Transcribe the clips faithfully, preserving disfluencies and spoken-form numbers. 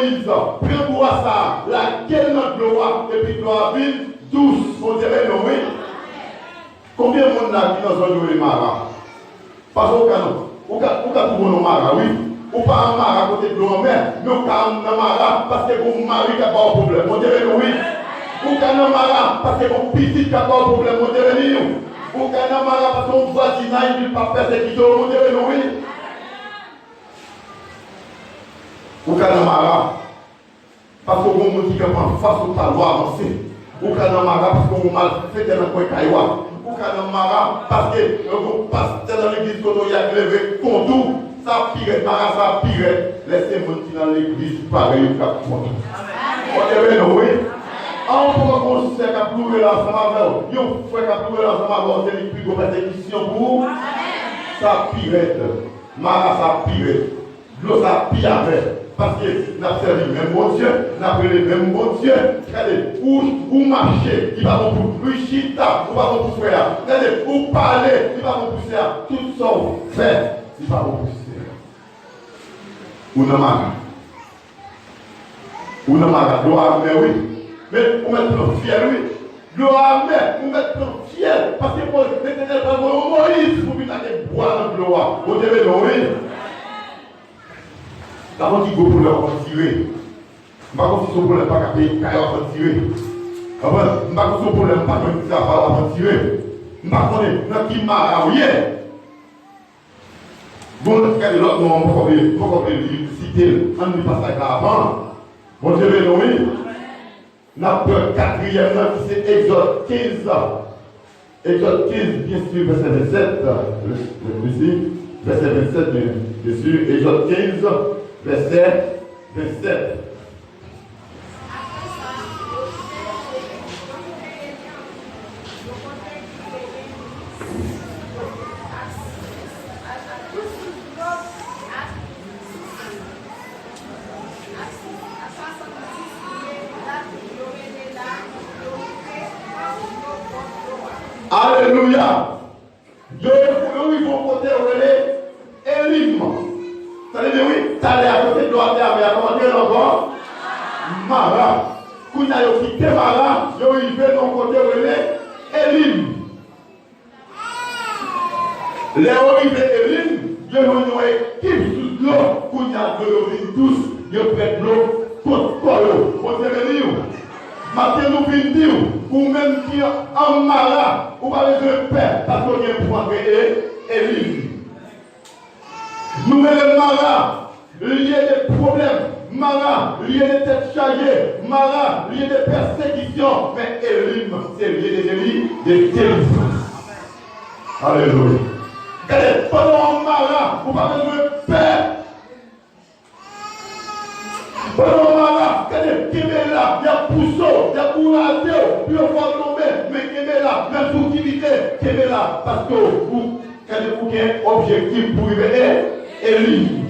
Moyiz, pran bwa sa a, lage l nan dlo a, epi dlo a vin dous. Bondye beni w, wi. Konbyen moun la ki nan zòn yo rele Mara? Paske ou ka nan, ou ka, ou ka twouve w nan Mara, wi. Ou pa an Mara kote dlo anmè, men ou ka nan Mara paske gon mari k ap ba w pwoblèm. Bondye beni w, wi. Ou ka nan Mara paske gon pitit k ap ba w pwoblèm. Bondye beni w. Ou ka nan Mara paske yon vwazinay vil pa pèsekite w. Bondye beni w, wi. Ou ka nan Mara paske w gon moun ki kanpe anfas ou pa lwa avanse. Ou ka nan Mara paske w gon malfektè nan kwen kay ou a. Ou ka nan Mara paske w gon pastè nan legliz kote w ye a ki leve kont ou. Sa pi rèd, Mara sa pi rèd lè se moun ki nan legliz parèy ou k ap kont ou. Bondye beni w, wi. A, ou poko gon sè k ap loure la ansanm avè w, yon frè k ap loure la ansanm avè w, se li k pi gwo pèsekisyon pou ou. Sa pi rèd. Mara sa pi rèd. Dlo sa pi amè. Paske n ap sèvi menm Bondye, n ap rele menm Bondye. Gade, ou, ou mache, li pa bon pou ou. Ou chita, ou pa bon pou frè a. Gade, ou pale, li pa bon pou sè a. Tout sa w fè, li pa bon pou sè a. Ou nan Mara. Ou nan Mara, dlo a amè, wi. Men ou mèt pran fyèl, wi. Dlo a amè, ou mèt pran fyèl. Paske Mo-, Letènèl pral voye yon Moyiz pou vin lage bwa nan dlo a. Bondye beni w, wi. Gade yon ti gwo pwoblèm w ap andire. M pa konn si se yon pwoblèm pa ka peye kay w ap andire. Konprann? M pa konn si se yon pwoblèm pa jwenn travay w ap andire. M pa konnen nan ki Mara w ye. Bon, gade lòt non an, m poko vle, m poko vle li, site l. Ann li pasaj la avan. Bondye beni w, wi. N ap pran katriyèm nan ki se Egzòd kenz. Egzòd kenz, byen si, vèsè vennsèt. Vèsè vennsèt, byen, byen si. Egzòd kenz, vèsè vennsèt. Alelouya! Yo, yo rive yon kote yo rele Elim. Tande byen, wi. Talè a, kote dlo a te amè a, kòman te rele ankò? Mara. Kounye a, yo kite Mara, yo rive nan yon kote yo rele Elim. Lè yo rive Elim, yo jwenn yon ekip sous dlo. Kounye a, dlo yo vin dous, yo pran dlo kont kò yo. Bondye beni w. Maten nou vin di w, ou menm ki an Mara, ou pa bezwen pè, paske w gen pou antre e, Elim. Nou rele Mara, lye de pwoblèm. Mara, lye de tèt chaje. Mara, lye de pèsekisyon. Men Elim, se lye de deli-, de delivrans. Alelouya. Gade, pandan w an Mara, ou pa bezwen pè. Pandan w an Mara, gade, kenbe la, y ap pouse w, y ap bouraze w, pou yo fè w tonbe, men kenbe la, menm si w tivite, kenbe la, paske ou, gade, ou gen objektif pou rive e, Elim.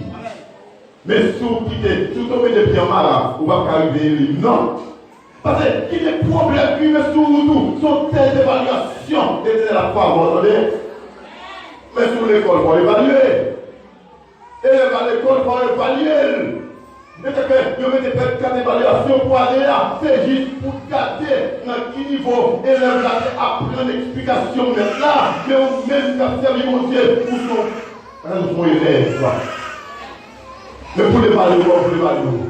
Men si w kite, si w tonbe depi an Mara, ou p ap ka rive Elim, non. Paske ki de pwoblèm ki rive sou wout ou, se yon tès devalyasyon Letènèl ap fè avè w, tande. Men si w lekòl, fò w evalye. Elèv la lekòl, fò w evalye l. Petèt ke yo mete kat evalyasyon pou ane a, se jis pou gade nan ki nivo elèv la te aprann eksplikasyon mèt la, men ou menm k ap sèvi Bondye, ou se yon, ou se yon elèv. Men pou l evalye w, pou l evalye w.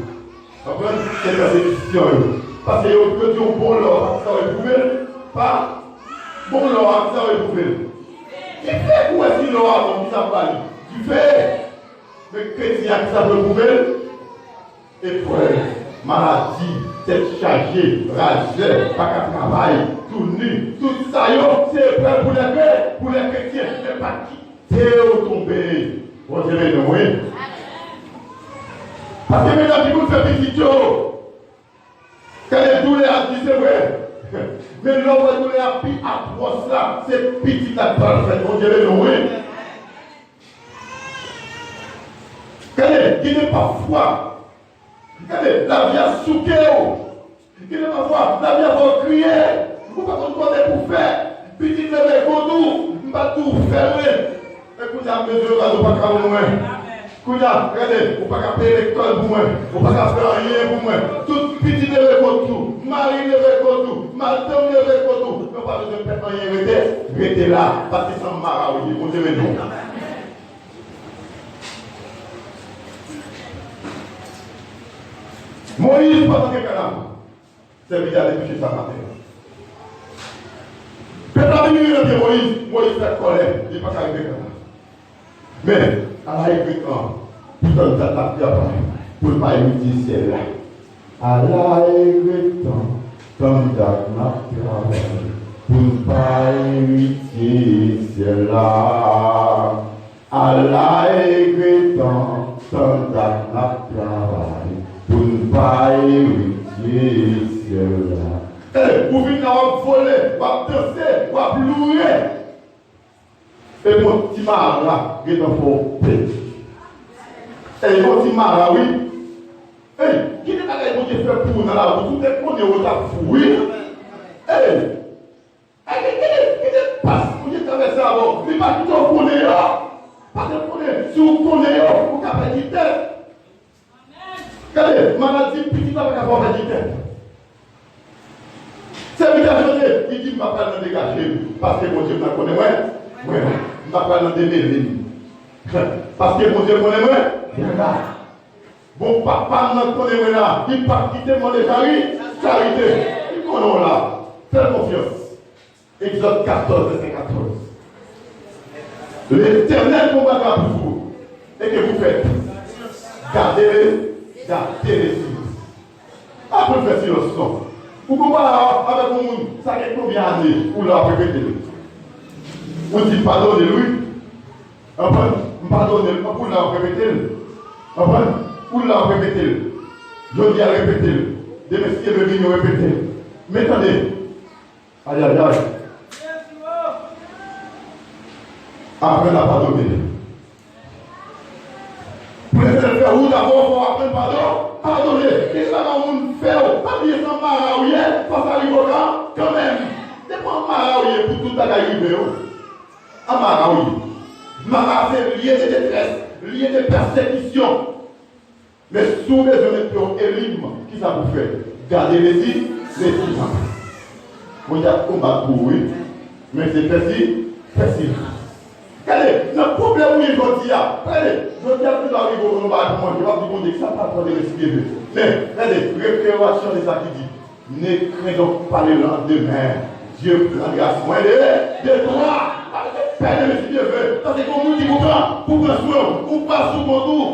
Konprann? Se pèsekisyon yo. Paske yo, yo di yon bon lò, pa sa w epwouve l, pa bon lò a, sa w epwouve l. Dife pou wè si lò a bon, ki sa pou ba li? Dife. Men kretyen an, ki sa pou epwouve l? Eprèv, maladi, tèt chaje, rajè, pa ka travay, touni, tout sa yo, se eprèv pou lè kre-, pou lè kretyen. Men pa kite yo tonbe. Bondye beni w, wi. Paske medam ki konn fè pitit yo, gade doulè a di se vre. Men lè w wè doulè a pi atwòs la, se pitit la ki pral fèt. Bondye beni w, wi. Gade, gen de pafwa, gade, lavi a souke w. Gen de pafwa, lavi a fè w kriye. Ou pa konn kote pou fè. Pitit leve kont ou, m pa t di w fè mwen. Men kounye a, m bezwen gade w pa ka wè mwen. Kounye a, gade, ou pa ka peye lekòl pou mwen, ou pa ka fè anyen pou mwen. Tout pitit leve kont ou, mari leve kont ou, madanm leve kont ou. Men ou pa bezwen pè anyen, rete, rete la, paske se yon mara ou ye. Bondye beni w. Moyiz pa t antre kanaval. Sèvitè a te touche sa maten an. Pèp la vin rive nan pye Moyiz, Moyiz fè kòlè, li pa ka rive kanaval. Men, ala egretan pou tann dat n ap travay pou n pa eritye syèl la. Ala egretan tann dat n ap travay pou n pa eritye syèl la. Ala egretan tann dat n ap travay pou n pa eritye syèl la. Ey, ou vin la, w ap vole, w ap danse, w ap loure. Epi yon ti mara gentan fè w pèdi. Ey, yon ti mara, wi. Ey, ki de bagay Bondye fè pou ou nan lavi, si w te konnen ou t ap fou, wi. Ey, Ay, men kite, kite pas pou Bondye travèse avè w. Li pa kite w konnen yo. Paske l konnen, si w konnen yo, ou ka pèdi tèt. Gade, maladi pitit la pa ka fè w pèdi tèt. Sèvitè Jozye, li di, "M pa pral nan degaje m, paske Bondye m nan konnen mwen, mwen la. M pa pral nan demele m, paske Bondye konnen mwen, mwen la. Bon, papa m nan konnen mwen la. Li p ap kite m mande chari, charite. Li konnen w la. Fè l konfyans." Egzòd katòz, vèsè katòz. Letènèl konbatra pou ou, e ke pou fèt. Gade le, gade le silans. Apre l fè silans, non. Ou konpare avèk yon moun, sa gen konbyen ane ou la w ap repete l? Ou di m padone l, wi. Konprann? M padone l, ou la w ap repete l. Konprann? Ou la w ap repete l. Jodi a repete l. Demen si Dye vle vini, ou repete l. Men tande. Ayayay. Aprann a padone. Pou Letènèl fè wout avè w, fò w aprann padon, padone. Gen bagay yon moun fè w, pa bliye se anmara w ye, fò sa rive w la kanmenm. Depi w anmara w ye pou tout bagay rive w. Anmara w ye. Mara se lye de detrès, lye de pèsekisyon. Men si w bezwen met pye w elim, kisa pou w fè? Gade lezi, lezi an. Bondye ap konbat pou ou, wi. Men se fè si, fè si. Gade, nan pwoblèm ou ye jodi a, gade, jodi a, tout arive w nan bagay pou manje, w ap di Bondye, kisa pa pran de lezi de Dye. Men, gade, reflechi w ap chanje sa ki di, Ne crains donc pas le lendemain. Dieu prendra soin de, de toi. Pa gen pè de Mesye Dye vle. Paske gen yon moun ki pou pran, pou pran swen w. Ou pa sou kont ou.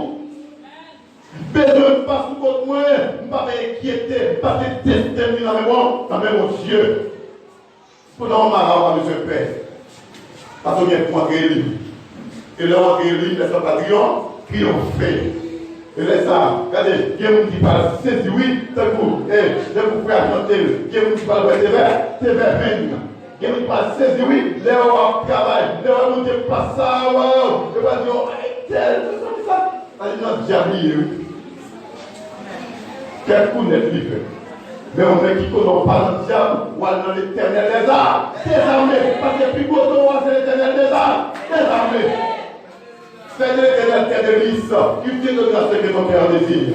Bezwen pa sou kont mwen. M pa vle enkyete. Paske desten m li nan men bon, nan men Bondye. Pandan w mara, w pa bezwen pè. Paske w gen pou antre elim. E lè w antre elim, lè sa w ka triyon-, triyonfe. E lè sa, gade, gen moun ki pral sezi, wi, tankou, e, tankou frè a chante l. Gen moun ki pral wè te vè, te vè menm. Gen moun ki pral sezi, wi, lè w ap travay, lè w ap monte pas sa, waw, yo pral di, "Oh, entèl, se sa ki sa?" Sa di nan dyab li ye, wi. Kèk kou nèt li fè. Men yon nèg ki konnen w pa nan dyab, w al nan Letènèl dèza-, dèzame. Paske pi gwo towo a se Letènèl dèza-, dèzame. Fais de l'Éternel tes délices, il te donnera ce que ton cœur désire.